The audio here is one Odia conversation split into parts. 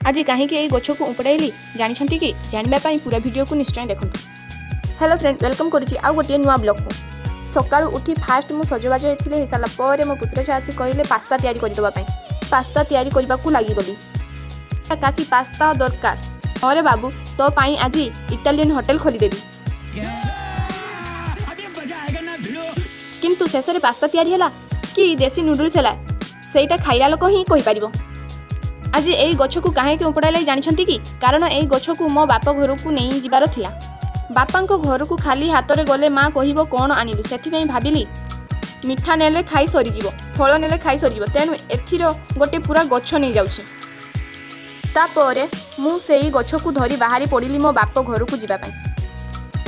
ଆଜି କାହିଁକି ଏଇ ଗଛକୁ ଉପୁଡ଼ାଇଲି ଜାଣିଛନ୍ତି କି? ଜାଣିବା ପାଇଁ ପୁରା ଭିଡ଼ିଓକୁ ନିଶ୍ଚୟ ଦେଖନ୍ତୁ। ହ୍ୟାଲୋ ଫ୍ରେଣ୍ଡ, welcome କରୁଛି ଆଉ ଗୋଟିଏ ନୂଆ ବ୍ଲଗ୍କୁ। ସକାଳୁ ଉଠି ଫାଷ୍ଟ ମୁଁ ସଜବାଜ ହେଇଥିଲି। ହେଇସାରିଲା ପରେ ମୋ ପୁତ୍ର ଝିଅ ଆସି କହିଲେ ପାସ୍ତା ତିଆରି କରିଦେବା ପାଇଁ। ପାସ୍ତା ତିଆରି କରିବାକୁ ଲାଗିଗଲି। କାକି, ପାସ୍ତା ଦରକାର? ହଁରେ ବାବୁ, ତୋ ପାଇଁ ଆଜି ଇଟାଲିଆନ୍ ହୋଟେଲ ଖୋଲିଦେବି। अभी मजा आएगा ना, भिड़ू। କିନ୍ତୁ ଶେଷରେ ପାସ୍ତା ତିଆରି ହେଲା କି ଦେଶୀ ନୁଡୁଲ୍ସ ହେଲା, ସେଇଟା ଖାଇଲା ଲୋକ ହିଁ କହିପାରିବ। ଆଜି ଏଇ ଗଛକୁ କାହିଁକି ଉପୁଡ଼ାଇଲେ ଜାଣିଛନ୍ତି କି? କାରଣ ଏଇ ଗଛକୁ ମୋ ବାପ ଘରକୁ ନେଇ ଯିବାର ଥିଲା। ବାପାଙ୍କ ଘରକୁ ଖାଲି ହାତରେ ଗଲେ ମା କହିବ, "କ'ଣ ଆଣିଲୁ?" ସେଥିପାଇଁ ଭାବିଲି, ମିଠା ନେଲେ ଖାଇ ସରିଯିବ, ଫଳ ନେଲେ ଖାଇ ସରିଯିବ, ତେଣୁ ଏଥିର ଗୋଟେ ପୁରା ଗଛ ନେଇଯାଉଛି। ତାପରେ ମୁଁ ସେଇ ଗଛକୁ ଧରି ବାହାରି ପଡ଼ିଲି ମୋ ବାପ ଘରକୁ ଯିବା ପାଇଁ।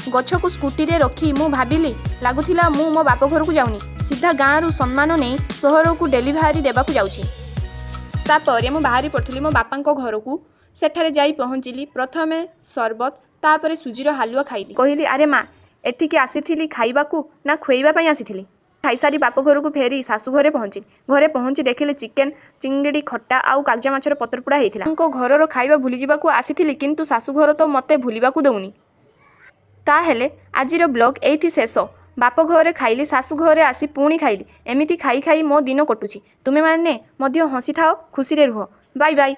ଗଛକୁ ସ୍କୁଟିରେ ରଖି ମୁଁ ଭାବିଲି, ଲାଗୁଥିଲା ମୁଁ ମୋ ବାପ ଘରକୁ ଯାଉନି, ସିଧା ଗାଁରୁ ସମ୍ମାନ ନେଇ ସହରକୁ ଡେଲିଭରି ଦେବାକୁ ଯାଉଛି। ତାପରେ ମୁଁ ବାହାରି ପଡ଼ିଥିଲି ମୋ ବାପାଙ୍କ ଘରକୁ। ସେଠାରେ ଯାଇ ପହଞ୍ଚିଲି। ପ୍ରଥମେ ସରବତ, ତାପରେ ସୁଜିର ହାଲୁଆ ଖାଇଲି। କହିଲି, "ଆରେ ମା, ଏଠିକି ଆସିଥିଲି ଖାଇବାକୁ ନା ଖୁଏଇବା ପାଇଁ ଆସିଥିଲି?" ଖାଇସାରି ବାପ ଘରକୁ ଫେରି ଶାଶୁ ଘରେ ପହଞ୍ଚିଲି। ଘରେ ପହଞ୍ଚି ଦେଖିଲି ଚିକେନ, ଚିଙ୍ଗିଡ଼ି ଖଟା ଆଉ କାଗଜା ମାଛର ପତ୍ରପୋଡ଼ା ହେଇଥିଲା। ତାଙ୍କ ଘରର ଖାଇବା ଭୁଲିଯିବାକୁ ଆସିଥିଲି, କିନ୍ତୁ ଶାଶୁଘର ତ ମୋତେ ଭୁଲିବାକୁ ଦେଉନି। ତାହେଲେ ଆଜିର ବ୍ଲଗ୍ ଏଇଠି ଶେଷ। ବାପ ଘରେ ଖାଇଲି, ଶାଶୁ ଘରେ ଆସି ପୁଣି ଖାଇଲି। ଏମିତି ଖାଇ ଖାଇ ମୋ ଦିନ କଟୁଛି। ତୁମେମାନେ ମଧ୍ୟ ହସିଥାଅ, ଖୁସିରେ ରୁହ। Bye bye.